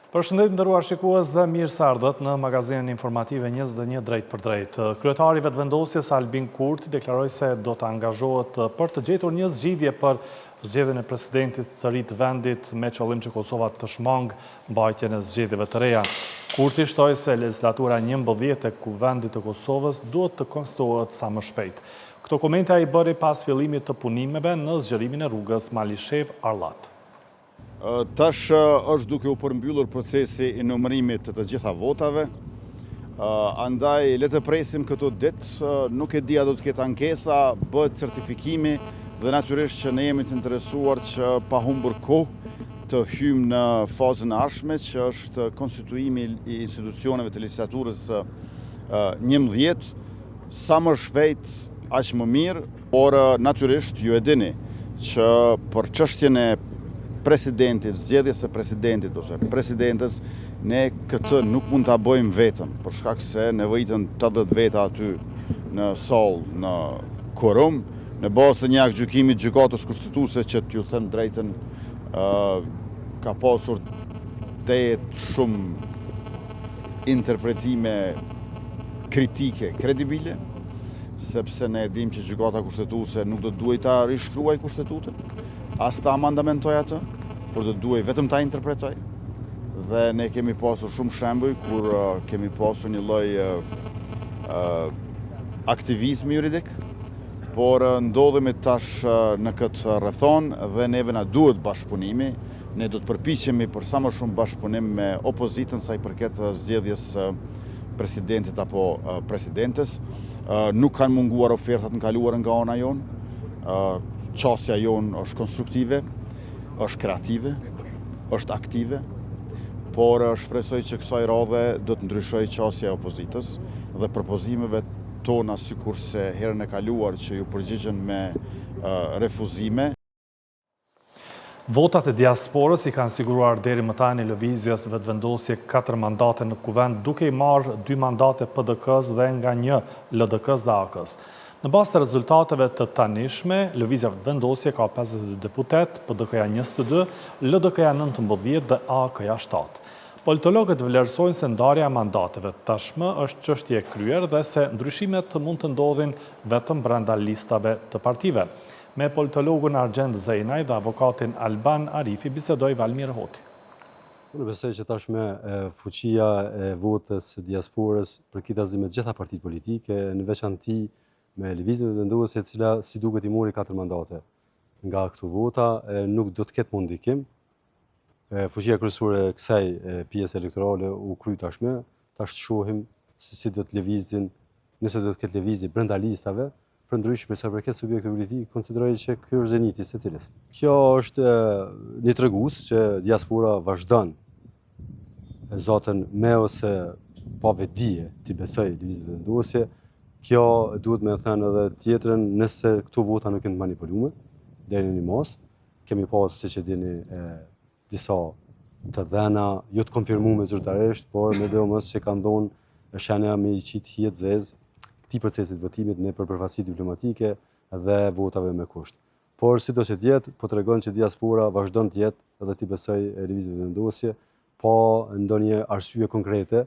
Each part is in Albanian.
Përshëndetje të nderuar shikues dhe mirë se ardhët në magazinën informative 21 drejtpërdrejt. Kryetari i Vetëvendosjes Albin Kurti deklaroi se do të angazhohet për të gjetur një zgjidhje për zgjedhjen e presidentit të ri të vendit me qëllim që Kosova të shmangë mbajtjen e zgjedhjeve të reja. Kurti shtoi se legjislatura e 11 e Kuvendit të Kosovës duhet të konstituohet sa më shpejt. Këto komente ai bëri pas fillimit të punimeve në zgjerimin e rrugës Malishevë-Arllat. Tash është duke u përmbyllur procesi i numërimit të të gjitha votave, andaj le të presim këto ditë, nuk e di a do të ketë ankesa, bëhet certifikimi dhe natyrisht që ne jemi të interesuar që pa humbur kohë të hyjmë në fazën e ardhshme që është konstituimi i institucioneve të legjislaturës 11, sa më shpejt aq më mirë, Por natyrisht ju e dini që për çështjen e presidentit, zgjedhjes së presidentit ose presidentes, ne këtë nuk mund ta bëjmë vetëm, për shkak se nevojiten 80 veta aty në sallë, në kuorum, në bazë të një aktgjykimi të Gjykatës Kushtetuese që t'ju them drejtën ka pasur tejet shumë interpretime kritike, kredibile, sepse ne e dimë që Gjykata Kushtetuese nuk do të duhej ta rishkruajë Kushtetutën, as ta amandamentojë atë, por do të duhej vetëm ta interpretojë. Dhe ne kemi pasur shumë shembuj kur kemi pasur një lloj aktivizmi juridik, por ndodhemi tash në këtë rrethanë dhe neve na duhet bashkëpunimi, ne do të përpiqemi për sa më shumë bashkëpunim me opozitën sa i përket zgjedhjes presidentit apo presidentes. Nuk kanë munguar ofertat në kaluarën nga ana jonë. Qasja jonë është konstruktive, është kreative, është aktive, por shpresoj që kësaj radhe do të ndryshojë qasja e opozitës dhe propozimeve tona sikurse herën e kaluar që iu përgjigjën me refuzime. Votat e diasporës i kanë siguruar deri më tani Lëvizjes Vetëvendosje katër mandate në Kuvend, duke i marrë dy mandate PDK-së dhe nga një LDK-së dhe AAK-së. Në bazë të rezultateve të tanishme, Lëvizja Vetëvendosje ka 52 deputetë, PDK-ja 22, LDK-ja 19 dhe AAK-ja 7. Politologët vlerësojnë se ndarja e mandateve tashmë është çështje e kryer dhe se ndryshimet mund të ndodhin vetëm brenda listave të partive. Me politologun Argjend Zejnaj dhe avokatin Alban Arifi bisedoi Valmir Hoti. Unë besoj që tashmë fuqia e votës së diasporës përkitazi me të gjitha partitë politike, në veçanti me Lëvizjen Vetëvendosje e cila si duket i mori katër mandate nga këto vota, nuk do të ketë më ndikim. Fuqia kryesore e kësaj pjese elektorale u kry tashmë, tash të shohim se si do të lëvizin, nëse do të ketë lëvizje brenda listave, Përndryshe, për sa i përket subjekteve politike, konsideroj që ky është zeniti i secilës. Kjo është një tregues që diaspora vazhdon zaten me ose pa vetëdije t'i besojë Lëvizjes Vetëvendosje. Kjo duhet me thënë edhe tjetrën, nëse këto vota nuk janë të manipulume, deri në një masë, kemi pas, siç e dini, disa të dhëna, jo të konfirmume zyrtarisht, por medoemos që kanë dhonë shenja me i qitë hije të zezë këtij procesi të votimit nëpër përfaqësi diplomatike dhe votave me kusht. Por, sido që të jetë, po tregon që diaspora vazhdon të jetë dhe t'i besojë Lëvizjes Vetëvendosje, pa ndonjë arsye konkrete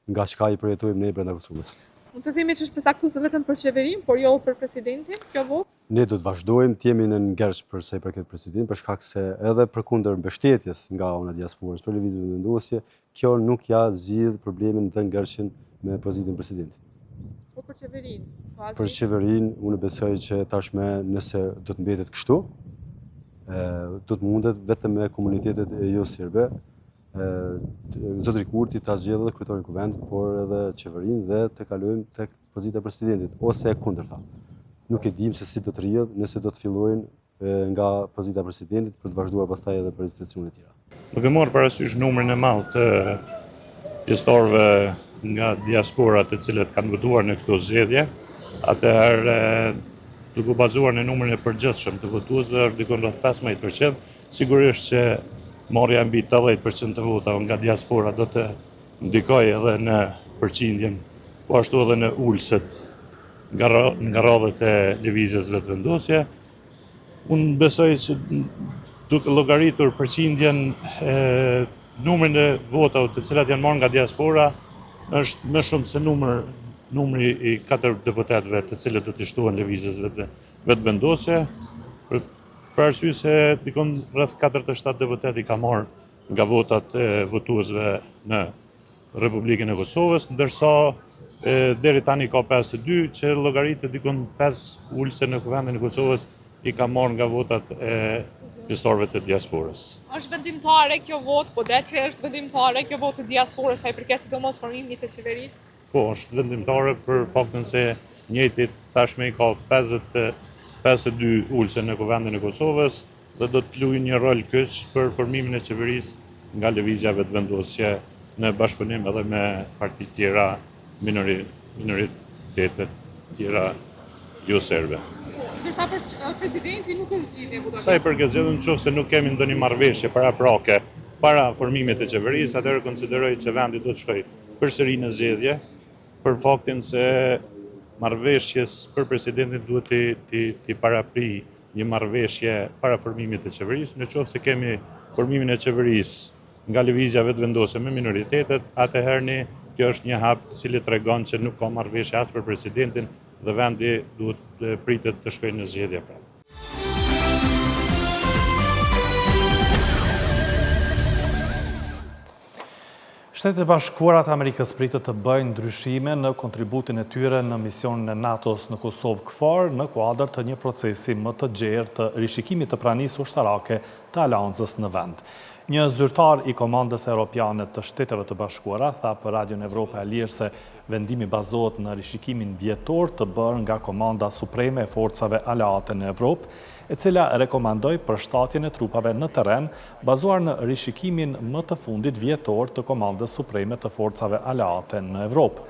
nga çka i përjetojmë ne brenda Kosovës. Mund të themi që është përcaktuese vetëm për qeverinë, por jo për presidentin, kjo votë? Ne do të vazhdojmë të jemi në ngërç për sa i përket presidentit, për shkak se edhe përkundër mbështetjes nga ana e diasporës për Lëvizjen Vetëvendosje, kjo nuk ja zgjidh problemin dhe ngërçin me pozitën e presidentit. Po për qeverinë? Po për qeverinë, unë besoj që tashmë nëse do të mbetet kështu, do të mundet vetëm me komunitetet e jo serbe, zotëri Kurti ta zgjedhë edhe kryetarin e Kuvendit, por edhe qeverinë dhe të kalojmë tek pozita e presidentit ose e kundërta. Nuk e dimë se si do të rrjedhë, nëse do të fillojnë nga pozita e presidentit për të vazhduar pastaj edhe për institucione tjera. Duke marrë parasysh numrin e madh të pjesëtarëve nga diaspora të cilët kanë votuar në këto zgjedhje, atëherë duke u bazuar në numrin e përgjithshëm të votuesve është diku rreth 15%, Sigurisht që marrja mbi 80% të votave nga diaspora do të ndikojë edhe në përqindjen, po ashtu edhe në ulëset nga nga radhët e lëvizjes Vetëvendosje. Unë besoj që duke llogaritur përqindjen e numrin e votave të cilat janë marrë nga diaspora, është më shumë se numër numri i katër deputetëve të cilët do t'i shtohen lëvizjes Vetëvendosje, për, për arsye se dikun rreth 47 deputetë i ka marrë nga votat e votuesve në Republikën e Kosovës, ndërsa deri tani ka 52 që llogaritet dikun 5 ulëse në Kuvendin e Kosovës i ka marrë nga votat e pjesëtarëve të diasporës. Është vendimtare kjo votë, po dhe që është vendimtare kjo votë e diasporës sa i përket sidomos formimit të qeverisë? Po, është vendimtare për faktin se njëjtit tashmë i ka 52 ulëse në Kuvendin e Kosovës dhe do të luajë një rol kyç për formimin e qeverisë nga Lëvizja Vetëvendosje në bashkëpunim edhe me partitë tjera minoritetet tjera jo serbe. Ndërsa për presidentin nuk është zgjidhje Budapesti. Sa i përket zgjidhjes, në qoftë se nuk kemi ndonjë marrëveshje paraprake para formimit të qeverisë, atëherë konsideroj që vendi do të shkojë përsëri në zgjedhje, për faktin se marrëveshjes për presidentin duhet t'i t'i t'i paraprijë një marrëveshje para formimit të qeverisë. Në qoftë se kemi formimin e qeverisë nga Lëvizja Vetëvendosje me minoritetet, atëherë një kjo është një hap i cili tregon që nuk ka marrëveshje as për presidentin dhe vendi duhet të pritet të shkojë në zgjedhje prapë. Shtetet e Bashkuara të Amerikës pritet të bëjnë ndryshime në kontributin e tyre në misionin e NATO-s në Kosovë KFOR në kuadër të një procesi më të gjerë të rishikimit të pranisë ushtarake të aleancës në vend. Një zyrtar i Komandës Europiane të Shteteve të Bashkuara tha për Radion Evropa e Lirë se vendimi bazohet në rishikimin vjetor të bërë nga Komanda Supreme e Forcave Aleate në Evropë, e cila rekomandoi përshtatjen e trupave në terren, bazuar në rishikimin më të fundit vjetor të Komandës Supreme të Forcave Aleate në Evropë.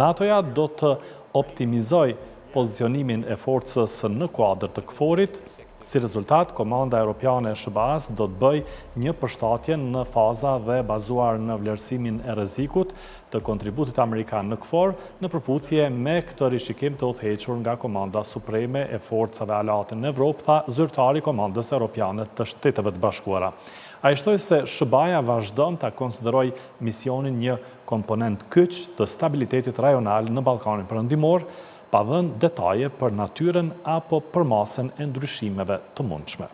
NATO-ja do të optimizojë pozicionimin e forcës në kuadër të KFOR-it, Si rezultat, Komanda Europiane e SHBA-së do të bëjë një përshtatje në faza dhe bazuar në vlerësimin e rrezikut të kontributit amerikan në KFOR, në përputhje me këtë rishikim të udhëhequr nga Komanda Supreme e Forcave Aleate në Evropë, tha zyrtari i Komandës Europiane të Shteteve të Bashkuara. Ai shtoi se SHBA-ja vazhdon ta konsiderojë misionin një komponent kyç të stabilitetit rajonal në Ballkanin Perëndimor, pa dhënë detaje për natyrën apo përmasën e ndryshimeve të mundshme.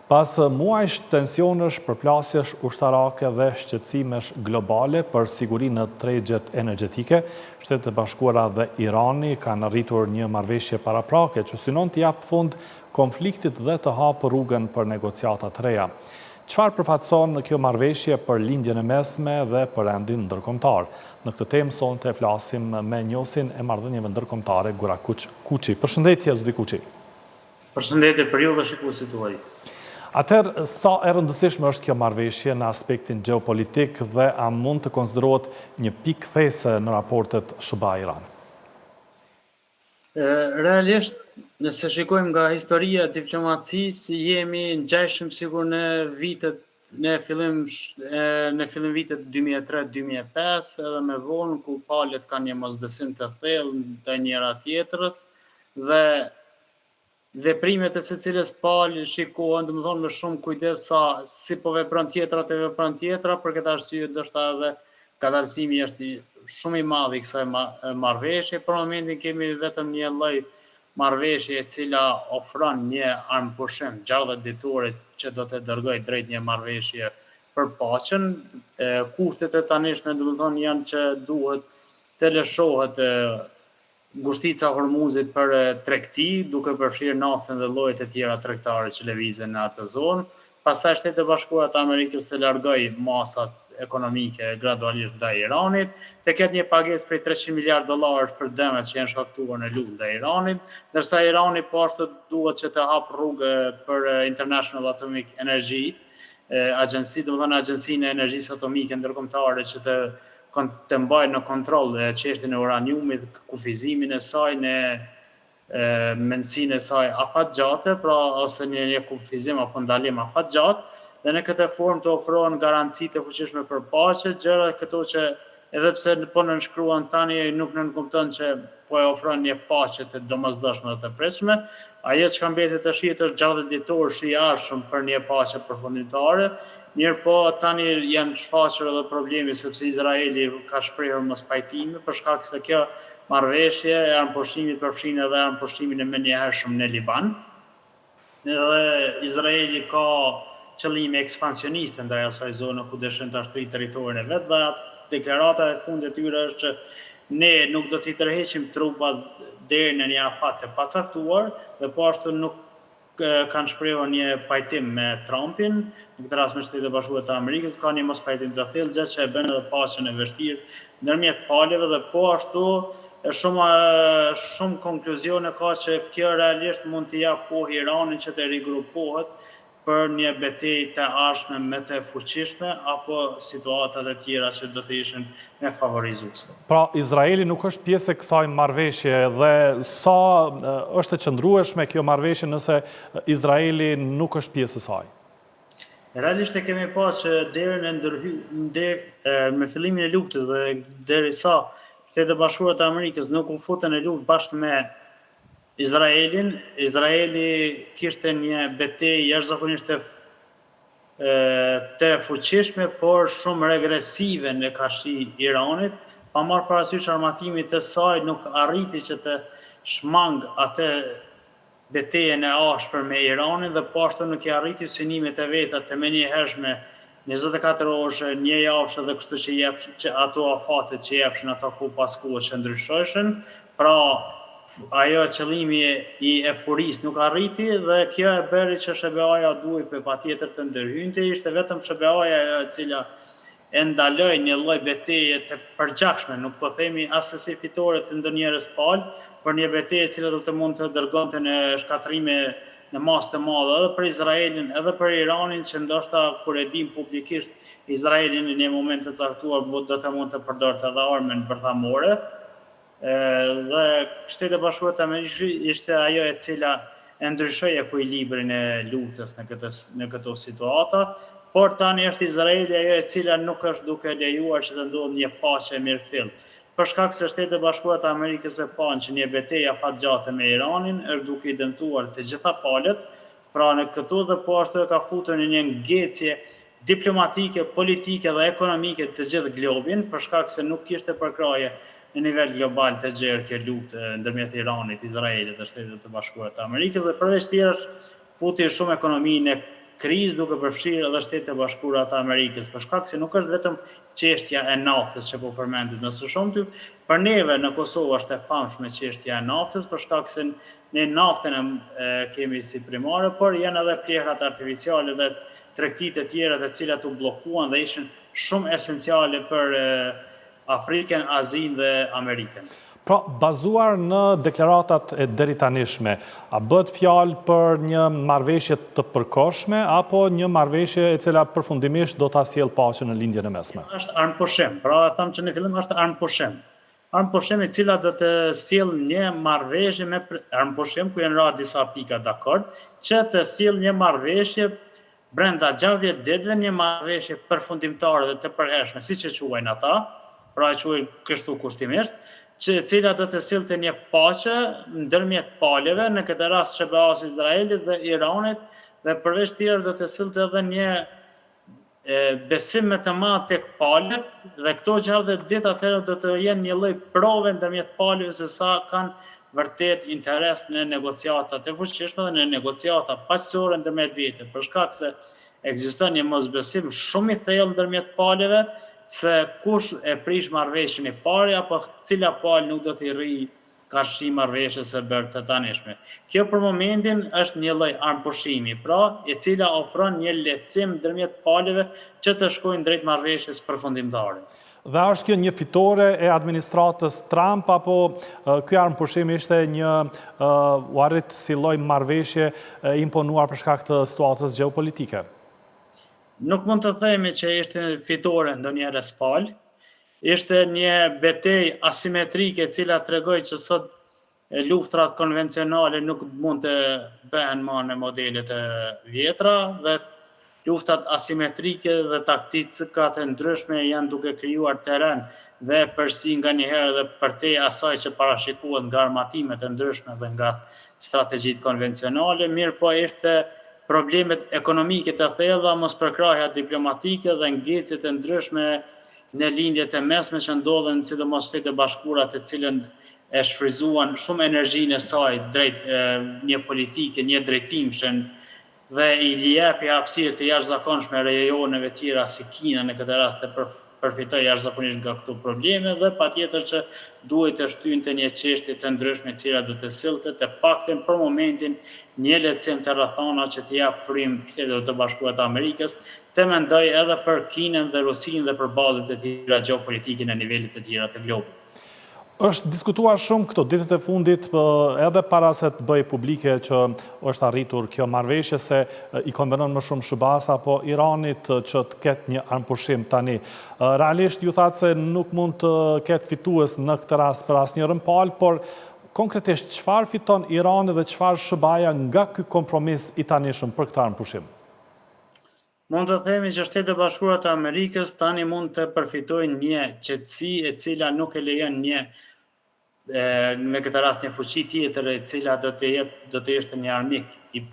Pas muajsh tensionesh, përplasjesh ushtarake dhe shqetësimesh globale për sigurinë në tregjet energjetike, Shtetet e Bashkuara dhe Irani kanë arritur një marrëveshje paraprake që synon t'i japë fund konfliktit dhe të hapë rrugën për negociata të reja. Çfarë përfaqëson kjo marrëveshje për Lindjen e Mesme dhe për rendin ndërkombëtar? Në këtë temë sonte flasim me njohësin e marrëdhënieve ndërkombëtare Gurakuq Kuçi. Përshëndetje zoti Kuçi. Përshëndetje për ju dhe shikuesit tuaj. Atëherë, sa e rëndësishme është kjo marrëveshje në aspektin gjeopolitik dhe a mund të konsiderohet një pikë kthese në raportet SHBA-Iran? Realisht, nëse shikojmë nga historia e diplomacisë, jemi ngjajshëm sikur në vitet në fillim në fillim vitet 2003-2005 edhe më vonë ku palët kanë një mosbesim të thellë ndaj njëra tjetrës dhe veprimet e secilës palë shikohen, domethënë me shumë kujdes sa si po vepron tjetra të vepron tjetra, për këtë arsye ndoshta edhe ngadalësimi është shumë i madh i kësaj marrëveshje. Për momentin kemi vetëm një lloj marrëveshje e cila ofron një armëpushim 60 ditore që do të dërgojë drejt një marrëveshje për paqen. Kushtet e tanishme domethënë janë që duhet të lëshohet Ngushtica e Hormuzit për tregti, duke përfshirë naftën dhe llojet e tjera tregtare që lëvizin në atë zonë. Pastaj Shtetet e Bashkuara të Amerikës të largojë masat ekonomike gradualisht ndaj Iranit, të ketë një pagesë prej 300 miliardë dollarësh për dëmet që janë shkaktuar në luftë ndaj Iranit, ndërsa Irani po ashtu duhet që të hapë rrugë për International Atomic Energy Agency, domethënë Agjencinë e Energjisë Atomike Ndërkombëtare që të të mbajë në kontroll çështjen e uraniumit, kufizimin e saj në mendësinë e saj afatgjate, pra ose një një kufizim apo ndalim afatgjatë, dhe në këtë formë të ofrohen garanci të fuqishme për paqe, gjëra këto që Edhe pse po nënshkruan tani nuk nënkupton që po e ofron një paqe të domosdoshme dhe të pritshme. Ajo çka mbetet të shihet është 60 ditorshi i ardhshëm për një paqe përfundimtare. Mirëpo tani janë shfaqur edhe problemi sepse Izraeli ka shprehur mospajtime për shkak se kjo marrëveshje e armëpushimit përfshin edhe armëpushimin e menjëhershëm në Liban. Edhe Izraeli ka qëllime ekspansioniste ndaj asaj zone ku dëshiron ta shtrijë territorin e vet dhe deklarata e fundit e tyre është që ne nuk do t'i tërheqim trupat deri në një afat të pacaktuar dhe po ashtu nuk kanë shprehur një pajtim me Trumpin, në këtë rast me Shtetet e Bashkuara të Amerikës, ka një mospajtim të thellë, gjë që e bën edhe paqen e vështirë ndërmjet palëve dhe po ashtu Shumë shumë konkluzione ka që kjo realisht mund t'i japë kohë Iranit që të rigrupohet për një betejë të ardhshme më të fuqishme apo situata të tjera që do të ishin më favorizuese. Pra, Izraeli nuk është pjesë e kësaj marrëveshje dhe sa është e qëndrueshme kjo marrëveshje nëse Izraeli nuk është pjesë e saj? Realisht e kemi pa që deri në ndërhy, der, me fillimin e luftës dhe derisa Shtetet e Bashkuara të Amerikës nuk u futën në luftë bashkë me Izraelin, Izraeli kishte një betejë jashtëzakonisht të të fuqishme, por shumë regresive në karshi Iranit, pa marrë parasysh armatimit të saj, nuk arriti që të shmang atë betejën e ashpër me Iranin dhe po ashtu nuk i arriti synimet e veta të menjëhershme 24 orëshe, një javëshe dhe kështu që jep që ato afatet që jepshin ato kohë pas kohe që ndryshojshin, pra ajo qëllimi i euforisë nuk arriti dhe kjo e bëri që SHBA-ja duhej për patjetër të ndërhynte, ishte vetëm SHBA-ja ajo e cila e ndaloi një lloj beteje të përgjakshme, nuk po themi assesi fitore të ndonjërës palë, por një betejë e cila do të mund të dërgonte në shkatërrime në masë të madhe edhe për Izraelin, edhe për Iranin, që ndoshta kur e dim publikisht Izraelin në një moment të caktuar do të mund të përdorte edhe armën bërthamore. Dhe Shtetet e Bashkuara të Amerikës ishte ajo e cila e ndryshoi ekuilibrin e luftës në këtë në këto situata, por tani është Izraeli ajo e cila nuk është duke lejuar që të ndodhë një paqe e mirëfilltë. Për shkak se Shtetet e Bashkuara të Amerikës e panë që një betejë afatgjate me Iranin është duke i dëmtuar të gjitha palët, Pra në këtu dhe po ashtu e ka futur në një ngecje diplomatike, politike dhe ekonomike të gjithë globin, për shkak se nuk kishte përkrahje në nivel global të gjerë kjo luftë ndërmjet Iranit, Izraelit dhe Shteteve të Bashkuara të Amerikës dhe përveç tjerash futi shumë ekonomi në krizë duke përfshirë edhe Shtetet e Bashkuara të Amerikës, për shkak se nuk është vetëm çështja e naftës që po përmendet më së shumti, për neve në Kosovë është e famshme çështja e naftës për shkak se Ne naftën e kemi si primare, por janë edhe plehrat artificiale dhe tregtitë e tjera të cilat u bllokuan dhe ishin shumë esenciale për Afrikën, Azinë dhe Amerikën. Pra, bazuar në deklaratat e deritanishme, a bëhet fjalë për një marrëveshje të përkohshme apo një marrëveshje e cila përfundimisht do ta sjellë paqen në Lindjen e Mesme? Është armëpushim, pra e thamë që në fillim është armëpushim. Armëpushim e cila do të sjellë një marrëveshje me armëpushim ku janë ra disa pika dakord, që të sjellë një marrëveshje brenda 60 ditëve, një marrëveshje përfundimtare dhe të përhershme, siç e quajnë ata, pra e quajnë kështu kushtimisht, që e cila do të sillte një paqe ndërmjet palëve, në këtë rast SHBA-s, Izraelit dhe Iranit, dhe përveç tjerash do të sillte edhe një besim më të madh tek palët dhe këto 60 ditë atëherë do të jenë një lloj prove ndërmjet palëve se sa kanë vërtet interes në negociata të fuqishme dhe në negociata paqësore ndërmjet vete, për shkak se ekziston një mosbesim shumë i thellë ndërmjet palëve se kush e prish marrëveshjen i pari apo cila palë nuk do t'i rrijë karshi marrëveshjes së bërë të tanishme. Kjo për momentin është një lloj armëpushimi, pra e cila ofron një lehtësim ndërmjet palëve që të shkojnë drejt marrëveshjes përfundimtare. Dhe a është kjo një fitore e administratës Trump apo ky armëpushim ishte një u arrit si lloj marrëveshje e imponuar për shkak të situatës gjeopolitike? Nuk mund të themi që ishte fitore ndonjërës palë, Ishte një betejë asimetrike e cila tregoi që sot luftrat konvencionale nuk mund të bëhen më në modelet e vjetra dhe Luftat asimetrike dhe taktikat e ndryshme janë duke krijuar terren dhe epërsi nganjëherë edhe përtej asaj që parashikohet nga armatimet e ndryshme dhe nga strategjitë konvencionale, mirëpo ishte problemet ekonomike të thella, mospërkrahja diplomatike dhe ngecjet e ndryshme në Lindje të Mesme që ndodhen sidomos Shtetet e Bashkuara të cilën e shfrytëzuan shumë energjinë e saj drejt një politike, një drejtimshe dhe i jepi hapësirë të jashtëzakonshme rajoneve tjera si Kina në këtë rast të përfitojë jashtëzakonisht nga këto probleme dhe patjetër që duhej të shtynte një çështje të ndryshme e cila do të sillte të paktën për momentin një lehtësim të rrethanave që t'i japë frymë Shteteve të Bashkuara të Amerikës të mendojë edhe për Kinën dhe Rusinë dhe përballjet e tjera gjeopolitike në nivele të tjera të globit. Është diskutuar shumë këto ditët e fundit edhe para se të bëhej publike që është arritur kjo marrëveshje se i konvenon më shumë SHBA-së apo Iranit që të ketë një armëpushim tani. Realisht ju thatë se nuk mund të ketë fitues në këtë rast për asnjërën palë, por konkretisht çfarë fiton Irani dhe çfarë SHBA-ja nga ky kompromis i tanishëm për këtë armëpushim? Mund të themi që Shtetet e Bashkuara të Amerikës tani mund të përfitojnë një qetësi e cila nuk e lejon një në këtë rast një fuqi tjetër e cila do të jetë do të ishte një armik i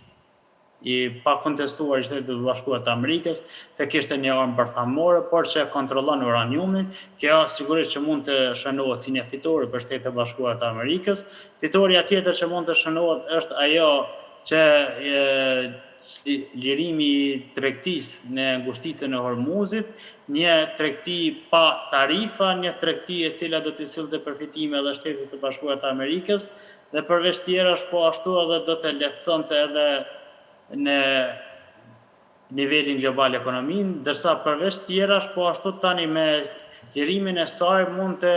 i pakontestuar i Shteteve të Bashkuara të Amerikës, të kishte një armë bërthamore, por që kontrollon uraniumin. Kjo sigurisht që mund të shënohet si një fitore për Shtetet e Bashkuara të Amerikës. Fitorja tjetër që mund të shënohet është ajo që lirimi i tregtisë në ngushticën e Hormuzit, një tregti pa tarifa, një tregti e cila do t'i sillte përfitime edhe Shteteve të Bashkuara të Amerikës dhe përveç tjerash po ashtu edhe do të lehtësonte edhe në nivelin global ekonominë, ndërsa përveç tjerash po ashtu tani me lirimin e saj mund të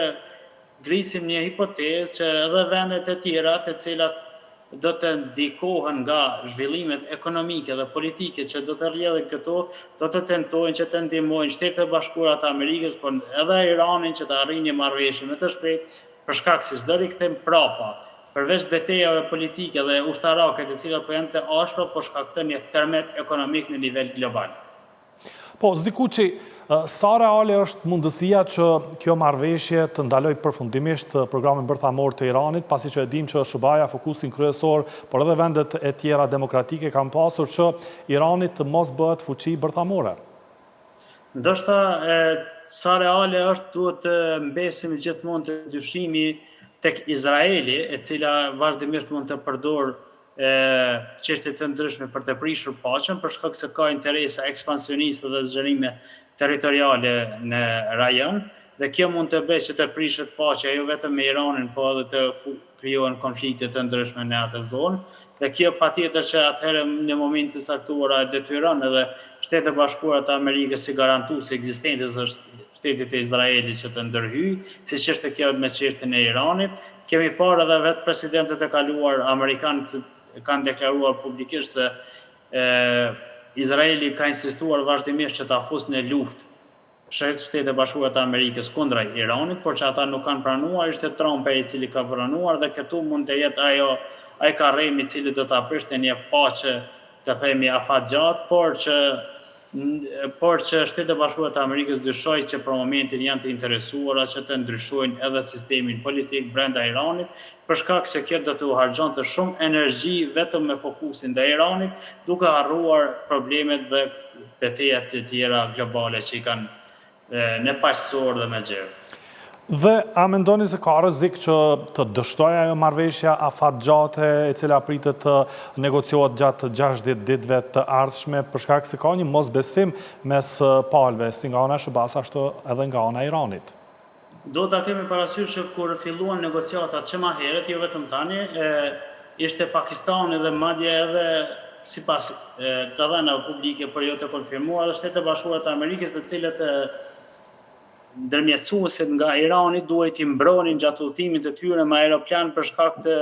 ngrisim një hipotezë që edhe vendet e tjera të cilat do të ndikohen nga zhvillimet ekonomike dhe politike që do të rrjedhin këtu, do të tentojnë që të ndihmojnë Shtetet e Bashkuara të Amerikës, por edhe Iranin që të arrijnë një marrëveshje më të shpejtë, për shkak se çdo rikthim prapa, përveç betejave politike dhe ushtarake të cilat po janë të ashpra, po shkakton një tërmet ekonomik në nivel global. Po, zoti Kuçi, sa reale është mundësia që kjo marrëveshje të ndalojë përfundimisht programin bërthamor të Iranit, pasi që e dimë që SHBA-ja fokusin kryesor, por edhe vendet e tjera demokratike kanë pasur që Irani të mos bëhet fuqi bërthamore? Ndoshta sa reale është duhet të mbesim gjithmonë te dyshimi tek Izraeli, e cila vazhdimisht mund të përdorë çështje të ndryshme për të prishur paqen, për shkak se ka interesa ekspansioniste dhe zgjerime territoriale në rajon, dhe kjo mund të bëjë që të prishet paqja jo vetëm me Iranin, po edhe të krijohen konflikte të ndryshme në atë zonë, dhe kjo patjetër që atëherë në momente të caktuara e detyron edhe Shtetet e Bashkuara të Amerikës si garantues i ekzistencës së shtetit të Izraelit që të ndërhyjë, siç është kjo me çështjen e Iranit. Kemi parë edhe vetë presidentët e kaluar amerikanë që kanë deklaruar publikisht se e, Izraeli ka insistuar vazhdimisht që ta fusë në luftë Shtetet e Bashkuara të Amerikës kundra Iranit, por që ata nuk kanë pranuar, ishte Trump ai i cili ka pranuar dhe këtu mund të jetë ajo ai karrem i cili do ta prishte një paqe të themi afatgjatë, por që por që Shtetet e Bashkuara të Amerikës dyshoj që për momentin janë të interesuara që të ndryshojnë edhe sistemin politik brenda Iranit, për shkak se kjo do t'u harxhonte shumë energji vetëm me fokusin ndaj Iranit, duke harruar problemet dhe betejat e tjera globale që i kanë në paqësor dhe më gjerë. Dhe a mendoni se ka rrezik që të dështojë ajo marrëveshja afatgjate e cila pritet të negociohet gjatë 60 ditëve të ardhshme për shkak se ka një mosbesim mes palëve, si nga ana e SHBA-së ashtu edhe nga ana e Iranit? Duhet ta kemi parasysh që kur filluan negociatat që ma herët, jo vetëm tani, e, ishte Pakistani dhe madje edhe sipas të dhënave publike, por jo të konfirmuara, edhe Shtetet e Bashkuara të Amerikës, të cilët ndërmjetësuesit nga Irani duhej t'i mbronin gjatë udhëtimit të tyre me aeroplan për shkak të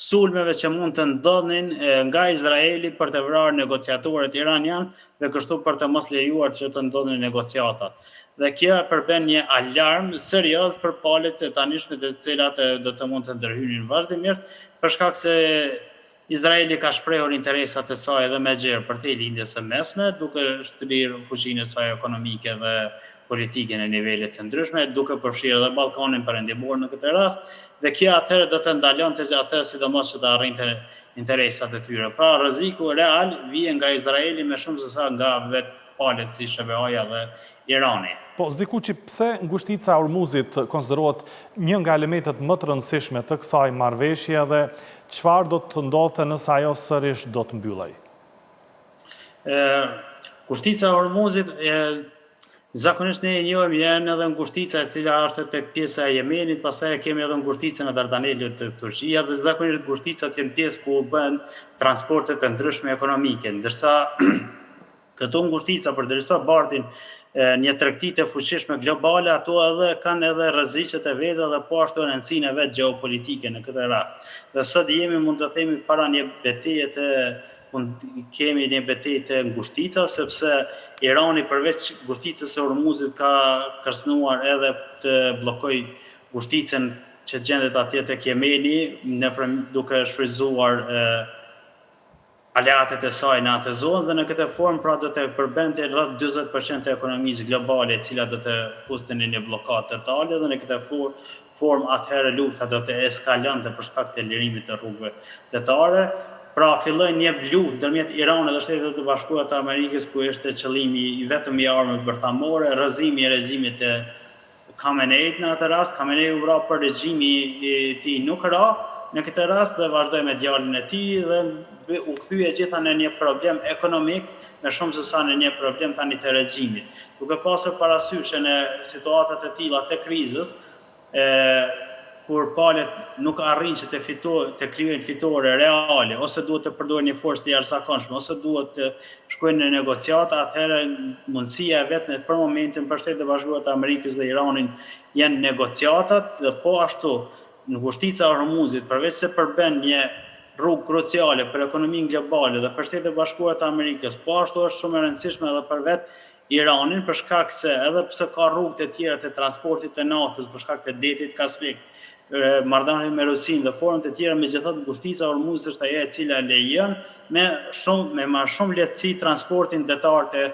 sulmeve që mund të ndodhnin nga Izraeli për të vrarë negociatorët iranian dhe kështu për të mos lejuar që të ndodhnin negociatat. Dhe kjo e përbën një alarm serioz për palët e tanishme të cilat do të mund të ndërhynin vazhdimisht, për shkak se. Izraeli ka shprehur interesat e saj edhe më gjerë përtej Lindjes së Mesme, duke shtrirë fuqinë e saj ekonomike dhe politike në nivele të ndryshme, duke përfshirë edhe Ballkanin Perëndimor në këtë rast, dhe kjo atëherë do të ndalonte atë sidomos që të arrinte interesat e tyre. Pra rreziku real vije nga Izraeli më shumë sesa nga vetë palët si SHBA-ja dhe Irani. Po, zoti Kuçi, pse ngushtica e Hormuzit konsiderohet një nga elementet më të rëndësishme të kësaj marrëveshje dhe çfarë do të ndodhte nëse ajo sërish do të mbyllej? Ngushtica e Hormuzit zakonisht ne e njohim janë edhe ngushtica e cila është tek pjesa e Jemenit, pastaj e kemi edhe ngushticën e Dardanelit te Turqia dhe zakonisht ngushticat janë pjesë ku bëhen transporte të ndryshme ekonomike, ndërsa Këto ngushtica përderisa bartin një tregti të fuqishme globale, ato edhe kanë edhe rreziqet e veta dhe po ashtu rëndësinë e vet gjeopolitike në këtë rast. Dhe sot jemi mund të themi para një beteje të ku kemi një betejë të ngushticave, sepse Irani përveç ngushticës së Hormuzit ka kërcënuar edhe të bllokojë ngushticën që gjendet atje tek Jemeni, nëpër duke shfrytëzuar aleatët e saj në atë zonë dhe në këtë formë pra do të përbënte rreth 40 për qind të ekonomisë globale e cila do të fuste në një bllokadë totale dhe në këtë formë atëherë lufta do të eskalonte për shkak të lirimit të rrugëve detare. Pra filloi një luftë ndërmjet Iranit dhe Shteteve të Bashkuara të Amerikës ku ishte qëllimi i vetëm i armëve bërthamore, rrëzimi i regjimit të Khameneit në atë rast, Khamenei u vra por regjimi i tij nuk ra në këtë rast dhe vazhdoi me djalin e tij dhe u kthye e gjitha në një problem ekonomik më shumë se sa në një problem tani të regjimit. Duke pasur parasysh që në situata të tilla të krizës, e, kur palët nuk arrijnë që të fito, të krijojnë fitore reale ose duhet të përdorin një forcë të jashtëzakonshme ose duhet të shkojnë në negociata, atëherë mundësia e vetme për momentin për Shtetet e Bashkuara të Amerikës dhe Iranin janë negociatat dhe po ashtu ngushtica e Hormuzit përveç se përbën një rrugë kruciale për ekonominë globale dhe për Shtetet e Bashkuara të Amerikës, po ashtu është shumë e rëndësishme edhe për vetë Iranin për shkak se edhe pse ka rrugë të tjera të transportit të naftës për shkak të detit Kaspik, marrëdhënieve me Rusinë dhe formë të tjera, megjithatë ngushtica e Hormuzit është ajo e cila lejon me shumë me më shumë lehtësi transportin detar të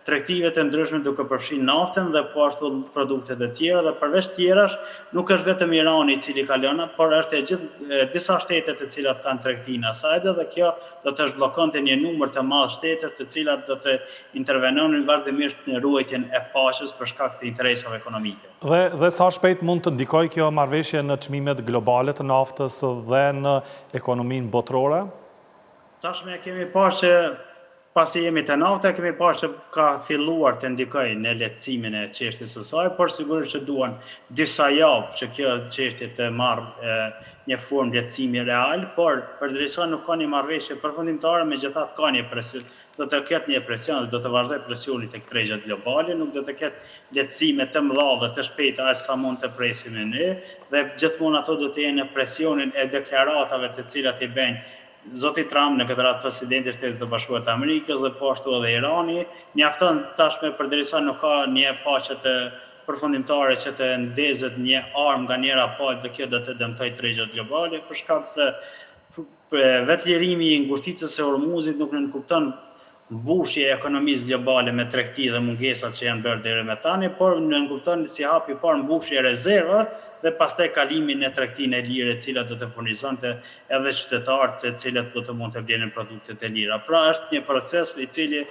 tregtive të ndryshme duke përfshirë naftën dhe po ashtu produktet e tjera dhe përveç tjerash nuk është vetëm Irani i cili kalon, por është e gjithë disa shtete të cilat kanë tregti në asaj dhe kjo do të zhbllokonte një numër të madh shtetesh të cilat do të intervenonin vazhdimisht në ruajtjen e paqes për shkak të interesave ekonomike. Dhe dhe sa shpejt mund të ndikojë kjo marrëveshje në çmimet globale të naftës dhe në ekonominë botërore? Tashmë e kemi parë që pasi jemi te nafta, kemi parë që ka filluar të ndikojë në lehtësimin e çështjes së saj, por sigurisht që duan disa javë që kjo çështje të marrë një formë lehtësimi real, por përderisa nuk ka një marrëveshje përfundimtare, megjithatë ka një presion, do të ketë një presion dhe do të vazhdojë presioni tek tregjet globale, nuk do të ketë lehtësime të mëdha dhe të shpejta aq sa mund të presim ne dhe gjithmonë ato do të jenë në presionin e deklaratave të cilat i bëjnë zoti Trump, në këtë rast presidenti i Shteteve të Bashkuara të Amerikës dhe po ashtu edhe Irani, mjafton tashmë përderisa nuk ka një paqe të përfundimtare që të ndezet një armë nga njëra palë dhe kjo do të dëmtojë tregjet globale për shkak se vetë lirimi i ngushticës së Hormuzit nuk nënkupton mbushje e ekonomisë globale me tregti dhe mungesat që janë bërë deri më tani, por nënkupton si hap i parë mbushje e rezervave dhe pastaj kalimin në tregtinë e lirë e cila do të furnizonte edhe qytetarët të cilët do të mund të blenin produkte të lira. Pra është një proces i cili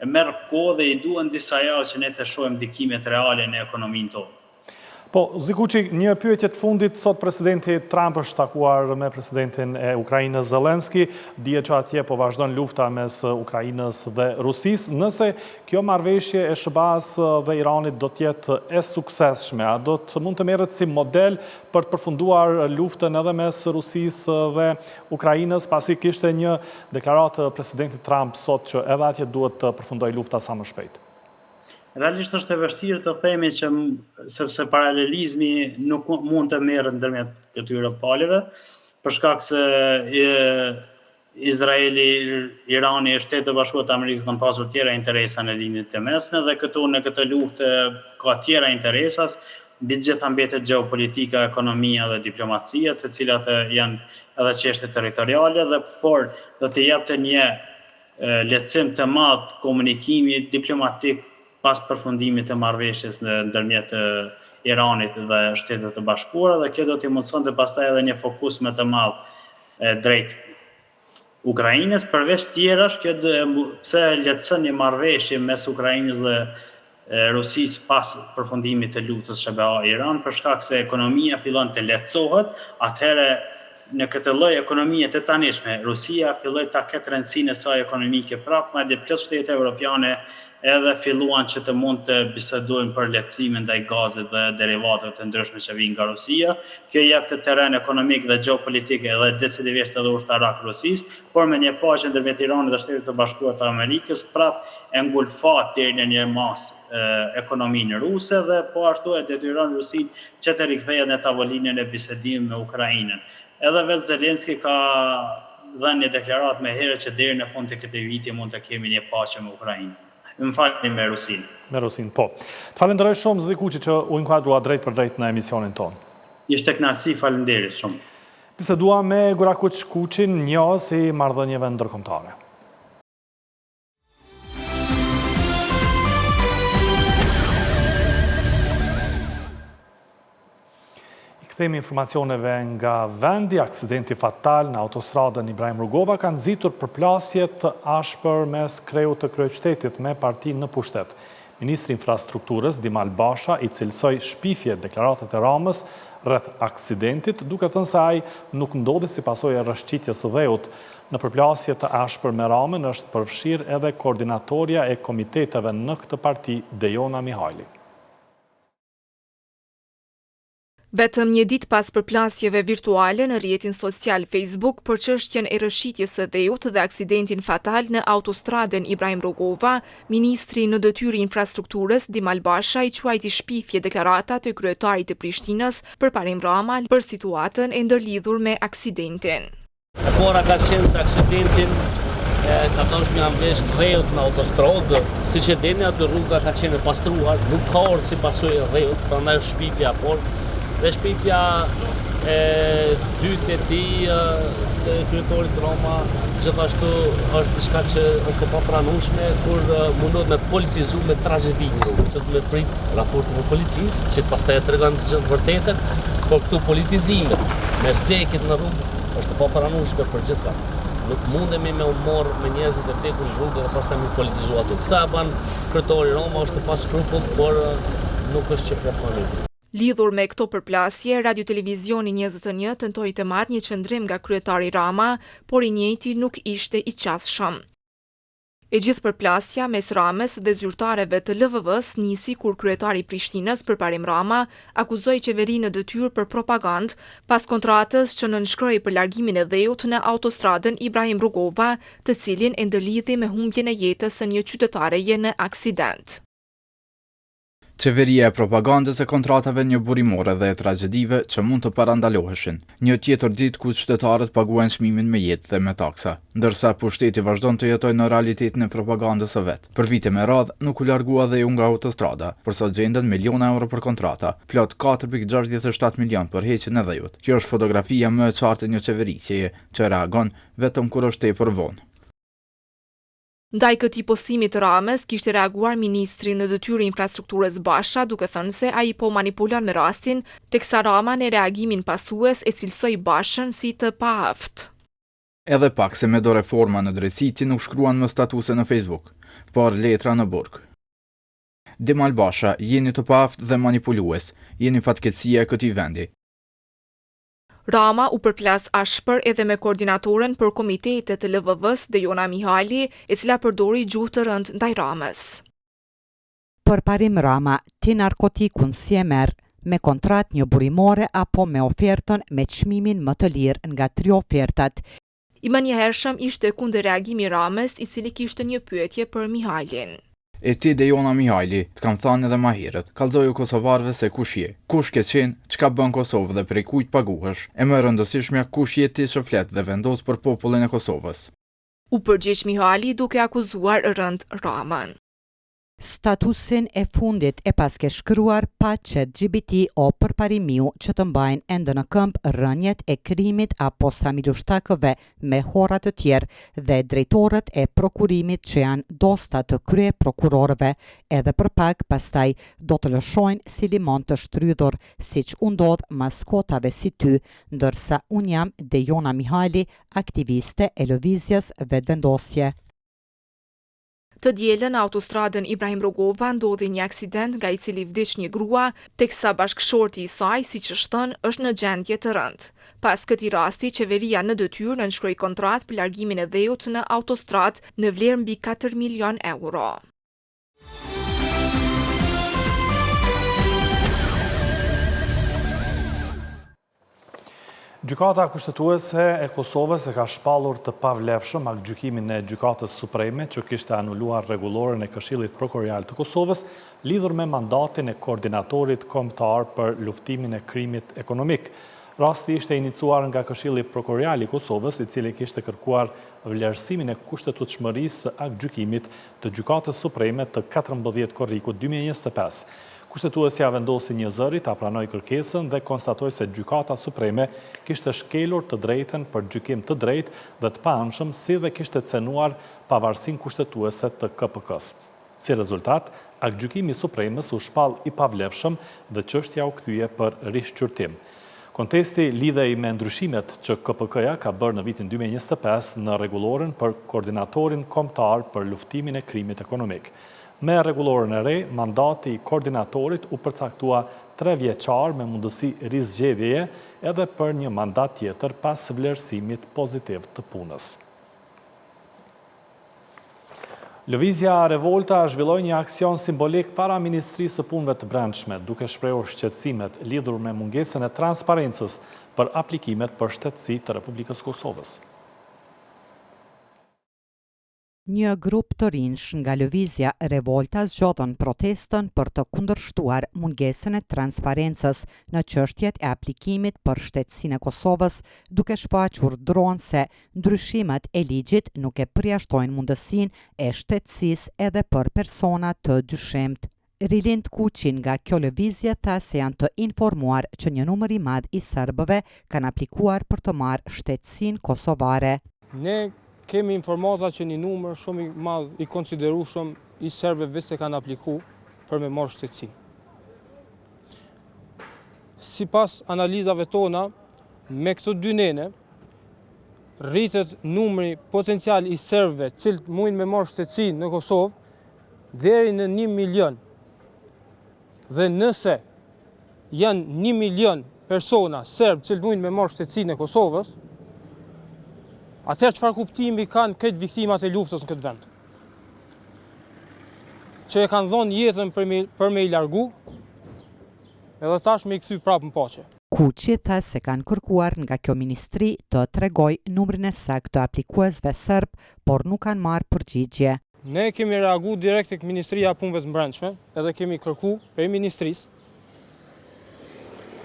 merr kohë dhe i duhen disa javë që ne të shohim ndikimet reale në ekonominë tonë. Po, zoti Kuçi, një pyetje të fundit, sot presidenti Trump është takuar me presidentin e Ukrainës Zelenski, dihet që atje po vazhdon lufta mes Ukrainës dhe Rusisë, nëse kjo marrëveshje e SHBA-së dhe Iranit do të jetë e suksesshme, a do të mund të merret si model për të përfunduar luftën edhe mes Rusisë dhe Ukrainës, pasi kishte një deklaratë të presidentit Trump sot që edhe atje duhet të përfundojë lufta sa më shpejt. Realisht është e vështirë të themi që sepse paralelizmi nuk mund të merret ndërmjet këtyre palëve, për shkak se e, Izraeli, Irani e Shtetet e Bashkuara të Amerikës kanë pasur tjera interesa në Lindjen e Mesme dhe këtu në këtë luftë ka tjera interesa. Mbi të gjitha mbetet gjeopolitika, ekonomia dhe diplomacia, të cilat janë edhe çështje territoriale dhe por do të jepte një lehtësim të madh të komunikimit diplomatik pas përfundimit të marrëveshjes ndërmjet Iranit dhe Shteteve të Bashkuara dhe kjo do t'i mundësonte pastaj edhe një fokus më të madh drejt Ukrainës, përveç tjerash, kjo do pse lehtëson një marrëveshje mes Ukrainës dhe Rusisë pas përfundimit të luftës SHBA-Iran, për shkak se ekonomia fillon të lehtësohet, atëherë në këtë lloj ekonomie të tanishme, Rusia filloi ta ketë rëndësinë e saj ekonomike prapë, madje plot shtete evropiane edhe filluan që të mund të bisedojnë për lehtësime ndaj gazit dhe derivateve të ndryshme që vijnë nga Rusia. Kjo i jepte terren ekonomik dhe gjeopolitik edhe decidivisht edhe ushtarak Rusisë, por me një paqe ndërmjet Iranit dhe Shteteve të Bashkuara të Amerikës prapë e ngulfat deri në një masë ekonominë ruse dhe po ashtu e detyron Rusinë që të rikthehet në tavolinën e bisedimeve me Ukrainën. Edhe vetë Zelenski ka dhënë një deklaratë më herët që deri në fund të këtij viti mund të kemi një paqe me Ukrainën. Më falni, me Rusinë. Me Rusinë, po. Të falenderoj shumë zoti Kuçi që u inkuadrua drejtpërdrejt në emisionin tonë. Ishte kënaqësi, faleminderit shumë. Biseduam me Gurakuq Kuçin, njohës i marrëdhënieve ndërkombëtare. I kthehemi informacioneve nga vendi, aksidenti fatal në autostradën Ibrahim Rugova ka nxitur përplasje të ashpër mes kreut të kryeqytetit me partinë në pushtet. Ministri i Infrastrukturës, Dimal Basha, i cilësoi shpifje deklaratat e Ramës rreth aksidentit, duke thënë se ai nuk ndodhi si pasojë e rrëshqitjes së dheut. Në përplasje të ashpër me Ramën është përfshirë edhe koordinatorja e komiteteve në këtë parti, Dejona Mihajli. Vetëm një ditë pas përplasjeve virtuale në rrjetin social Facebook për çështjen e rrëshqitjes së dheut dhe aksidentin fatal në autostradën Ibrahim Rugova, ministri në detyrë i Infrastrukturës, Dimal Basha i quajti shpifje deklaratat e kryetarit të Prishtinës, Përparim Rama, për situatën e ndërlidhur me aksidentin. E para ka qenë se aksidentin e ka dashtë me ia mvesh dheut në autostradë, siç e dini aty rruga ka qenë e pastruar, nuk ka ardhë si pasojë e dheut, prandaj është shpifja e parë. Dhe shpifja e dytë e tij të kryetarit Rama gjithashtu është diçka që është e papranueshme kur mundohet me politizu me tragjedi në rrugë, që me prit raportin e policisë, që pastaj e tregon gjithë vërtetën, por këto politizimet me vdekjet në rrugë Është e papranueshme për gjithkënd. Nuk mundemi me u marrë me njerëzit e vdekur në rrugë dhe pastaj me politizu ato. Këtë e ban kryetari Rama është pa skrupull, por nuk është që pres më mirë. Lidhur me këto përplasje, Radiotelevizioni 21 tentoi të marrë një qëndrim nga kryetari Rama, por i njëjti nuk ishte i qasshëm. E gjithë përplasja mes Ramës dhe zyrtarëve të LVV-së nisi kur kryetari i Prishtinës, Përparim Rama, akuzoi qeverinë në detyrë për propagandë pas kontratës që nënshkroi për largimin e dheut në autostradën Ibrahim Rugova, të cilin e ndërlidhi me humbjen e jetës së një qytetareje në aksident. Qeveria e propagandës e kontratave njëburimore dhe e tragjedive që mund të parandaloheshin. Një tjetër ditë ku qytetarët paguajnë çmimin me jetë dhe me taksa. Ndërsa pushteti vazhdon të jetojë në realitetin e propagandës së vet. Për vite me radhë, nuk u largua dheu nga autostrada, por sot gjenden miliona euro për kontrata, plot 4,67 milionë për heqjen e dheut. Kjo është fotografia më e qartë e një qeverisjeje që reagon vetëm kur është tepër vonë. Ndaj këtij postimi të Ramës kishte reaguar ministri në detyrë i Infrastrukturës Basha duke thënë se ai po manipulon me rastin, teksa Rama në reagimin pasues e cilësoi Bashën si të paaftë. Edhe pak se me do reforma në drejtësi ti nuk shkruan më statuse në Facebook, por letra në burg. Dimal Basha, jeni të paaftë dhe manipulues, jeni fatkeqësia e këtij vendi. Rama u përplas ashpër edhe me koordinatoren për komitete të LVV-së, Dejona Mihali, e cila përdori gjuhë të rëndë ndaj Ramës. Përparim Rama, ti narkotikun si e merr, me kontratë njëburimore apo me ofertën me çmimin më të lirë nga tri ofertat? I menjëhershëm ishte kundërreagimi i Ramës, i cili kishte një pyetje për Mihalin. E ti Dejona Mihajli, të kam thanë edhe ma herët, kallxoju kosovarëve se kush je, kush ke qenë, çka bën n'Kosovë dhe prej kujt paguhesh, e më e rëndësishmja kush je ti që flet dhe vendos për popullin e Kosovës. U përgjigj Mihali duke akuzuar rëndë Ramën. Statusin e fundit e paske shkruar pa ChatGPT o Përparimiu që të mbajnë ende në këmbë rrënjët e krimit apo Sami Lushtakëve me horra të tjerë dhe drejtorët e prokurimit që janë dosta të kryeprokurorëve edhe për pak pastaj do të lëshojnë si limon të shtrydhur siç u ndodh maskotave si ty ndërsa unë jam Dejona Mihali aktiviste e Lëvizjes Vetëvendosje. Të dielën në autostradën Ibrahim Rugova ndodhi një aksident nga i cili vdiq një grua, teksa bashkëshorti i saj, siç është thënë, është në gjendje të rëndë. Pas këtij rasti, qeveria në detyrë nënshkroi kontratë për largimin e dheut në autostradë në vlerë mbi katër milionë euro. Gjykata Kushtetuese e Kosovës e ka shpallur të pavlefshëm aktgjykimin e Gjykatës Supreme që kishte anuluar rregulloren e Këshillit Prokurorial të Kosovës lidhur me mandatin e Koordinatorit Kombëtar për Luftimin e Krimit Ekonomik. Rasti ishte iniciuar nga Këshilli Prokurorial i Kosovës, i cili kishte kërkuar vlerësimin e kushtetutshmërisë së aktgjykimit të Gjykatës Supreme të 14 korrikut 2025. Kushtetuesja vendosi njëzëri ta pranojë kërkesën dhe konstatoi se Gjykata Supreme kishte shkelur të drejtën për gjykim të drejtë dhe të paanshëm si dhe kishte cenuar pavarësinë kushtetuese të KPK-së. Si rezultat, aktgjykimi i Supremes u shpall i pavlefshëm dhe çështja u kthye për rishqyrtim. Kontesti lidhej me ndryshimet që KPK-ja ka bërë në vitin 2025 në rregulloren për Koordinatorin Kombëtar për Luftimin e Krimit Ekonomik. Me rregulloren e re, mandati i koordinatorit u përcaktua trevjeçar me mundësi rizgjedhjeje edhe për një mandat tjetër pas vlerësimit pozitiv të punës. Lëvizja Revolta zhvilloi një aksion simbolik para Ministrisë së Punëve të Brendshme, duke shprehur shqetësimet lidhur me mungesën e transparencës për aplikimet për shtetësi të Republikës së Kosovës. Një grup të rinjsh nga lëvizja Revolta zgjodhën protestën për të kundërshtuar mungesën e transparencës në çështjet e aplikimit për shtetësinë e Kosovës, duke shfaqur dronë se ndryshimet e ligjit nuk e përjashtojnë mundësinë e shtetësisë edhe për persona të dyshimtë. Rilind Kuçi nga kjo lëvizje tha se janë të informuar që një numër i madh i serbëve kanë aplikuar për të marrë shtetësinë kosovare. Ne kemi informata që një numër shumë i madh i konsiderueshëm i serbëve veç se kanë apliku për me marrë shtetësinë. Sipas analizave tona, me këto dy nene, rritet numri potencial i serbëve të cilët mujnë me marrë shtetësinë në Kosovë, deri në një milion. Dhe nëse janë një milion persona serbë që mujnë me marrë shtetësinë e Kosovës, atëherë çfarë kuptimi kanë krejt viktimat e luftës në këtë vend? Që e kanë dhonë jetën për me, për me i largu, edhe tash me i kthy prapë në paqe. Kuçi tha se kanë kërkuar nga kjo ministri të tregojë numrin e saktë të aplikuesve serbë, por nuk kanë marrë përgjigje. Ne kemi reagu direkt tek Ministria e Punëve të Brendshme edhe kemi kërku prej ministrisë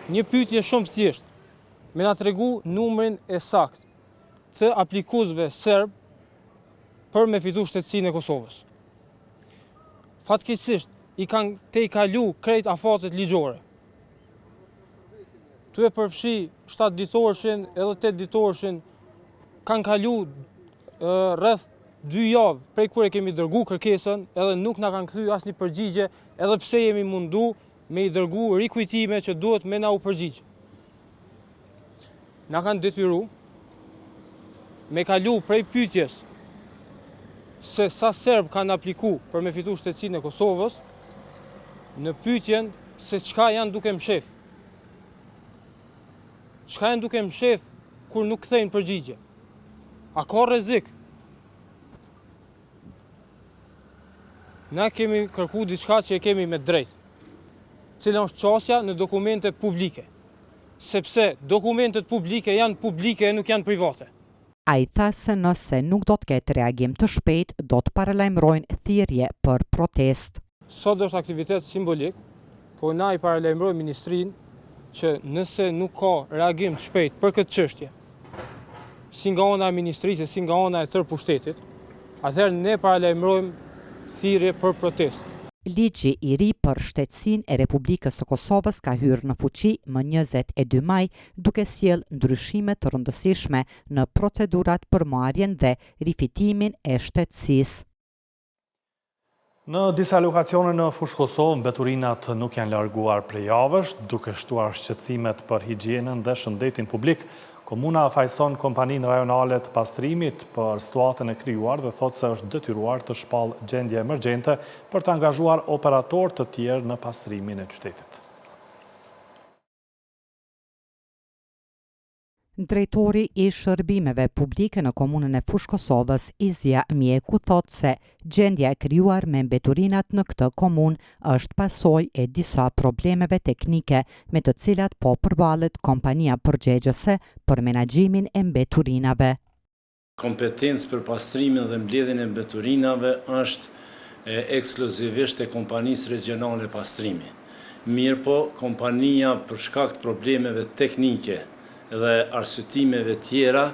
një pyetje shumë të thjeshtë, me na tregu numrin e saktë të aplikuesve serb për me fitu shtetësinë e Kosovës. Fatkeqësisht, i kanë tejkalu krejt afatet ligjore. Tu e përfshi 7 ditorshin edhe 8 ditorshin kanë kalu rreth 2 javë prej kur e kemi dërgu kërkesën edhe nuk na kanë kthy asnjë përgjigje edhe pse jemi mundu me i dërgu rikujtime që duhet me na u përgjigj. Na kanë detyru me kalu prej pyetjes se sa serb kanë apliku për me fitu shtetësinë e Kosovës në pyetjen se çka janë duke mshef. Çka janë duke mshef kur nuk kthejnë përgjigje? A ka rrezik? Na kemi kërku diçka që e kemi me drejtë. Cila është qasja në dokumente publike? Sepse dokumentet publike janë publike e nuk janë private. Ai tha se nëse nuk do të ketë reagim të shpejtë, do të paralajmërojnë thirrje për protestë. Sot është aktivitet simbolik, po na i paralajmërojmë ministrinë që nëse nuk ka reagim të shpejtë për këtë çështje, si nga ana e ministrisë, si nga ana e tërë pushtetit, atëherë ne paralajmërojmë thirrje për protestë. Ligji i ri për shtetësinë e Republikës së Kosovës ka hyrë në fuqi më 22 maj, duke sjellë ndryshime të rëndësishme në procedurat për marrjen dhe rifitimin e shtetësisë. Në disa lokacione në Fushë-Kosovë, mbeturinat nuk janë larguar prej javësh, duke shtuar shqetësimet për higjienën dhe shëndetin publik. Komuna fajëson kompaninë rajonale të pastrimit për situatën e krijuar dhe thotë se është detyruar të shpallë gjendje emergjente për të angazhuar operatorë të tjerë në pastrimin e qytetit. Drejtori i Shërbimeve Publike në Komunën e Fushë-Kosovës, Izja Mjeku thotë se gjendja e krijuar me mbeturinat në këtë komunë është pasojë e disa problemeve teknike me të cilat po përballet kompania përgjegjëse për menaxhimin e mbeturinave. Kompetencë për pastrimin dhe mbledhjen e mbeturinave është ekskluzivisht e kompanisë regjionale Pastrimi. Mirëpo, kompania për shkak të problemeve teknike dhe arsyetimeve tjera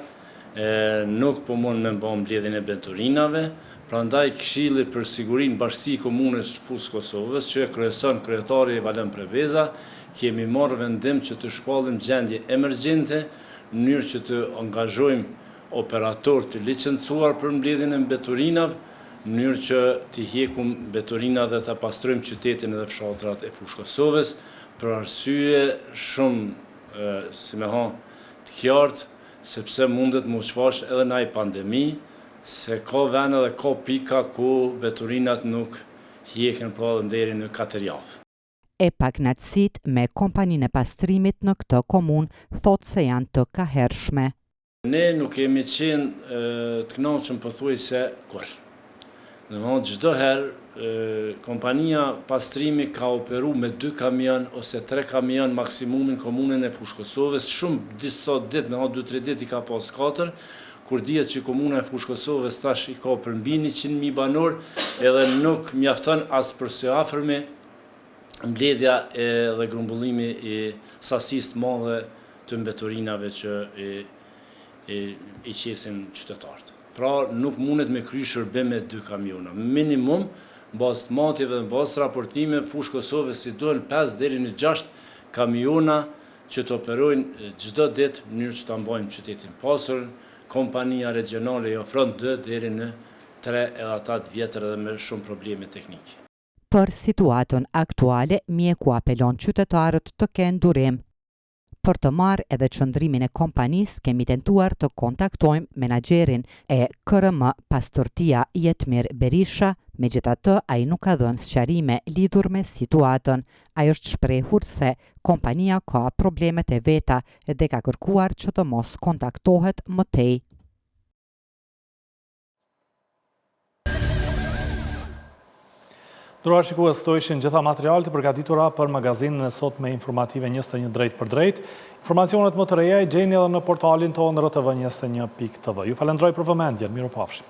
nuk po mund me mba mbledhjen e mbeturinave, prandaj Këshilli për Siguri në Bashkësi i Komunës Fushë Kosovës që e kryeson kryetari Valon Preveza, kemi marrë vendim që të shpallim gjendje emergjente në mënyrë që të angazhojmë operatorë të licencuar për mbledhjen e mbeturinave, në mënyrë që t'i hjekum mbeturinat dhe ta pastrojmë qytetin edhe fshatrat e Fushë Kosovës, për arsye shumë, si me thanë, të kjartë, sepse mundet m'u shfaq edhe naj pandemi, se ka vende dhe ka pika ku mbeturinat nuk hjeken pra edhe deri në katër javë. E pakënaqësitë me kompaninë e pastrimit në këtë komunë thotë se janë të kahershme. Ne nuk kemi qenë të kënaqur pothuajse kurrë. Domethënë çdo herë kompania Pastrimi ka operu me dy kamion ose tre kamion maksimumi në komunën e Fushë Kosovës, shumë disa ditë, domethënë dy tre ditë i ka pas katër, kur dihet që komuna e Fushë Kosovës tash i ka përmbi 100.000 banorë edhe nuk mjafton as për së afërmi mbledhja dhe grumbullimi i sasisë të madhe të mbeturinave që i i qesin qytetarët. Pra nuk mundet me kry shërbim me dy kamiona. Minimum, në bazë të matjeve dhe në bazë të raportimeve, Fushë Kosovës i duhen 5 deri në 6 kamiona që të operojnë çdo ditë në mënyrë që ta mbajmë qytetin pastër. Kompania regjionale i ofron 2 deri në 3 edhe ata të vjetër edhe me shumë probleme teknike. Për situatën aktuale, mjeku apelon qytetarët të kenë durim. Për të marrë edhe qëndrimin e kompanisë kemi tentuar të kontaktojmë menaxherin e KRM Pastërtia Jetmir Berisha, megjithatë ai nuk ka dhënë sqarime lidhur me situatën. Ai është shprehur se kompania ka problemet e veta dhe ka kërkuar që të mos kontaktohet më tej. Të nderuar shikues, këto ishin gjitha materialet e përgatitura për magazinën e sotme informative 21 drejtpërdrejt. Informacionet më të reja i gjeni edhe në portalin tonë rtv21.tv. Ju falënderoj për vëmendjen, mirupafshim.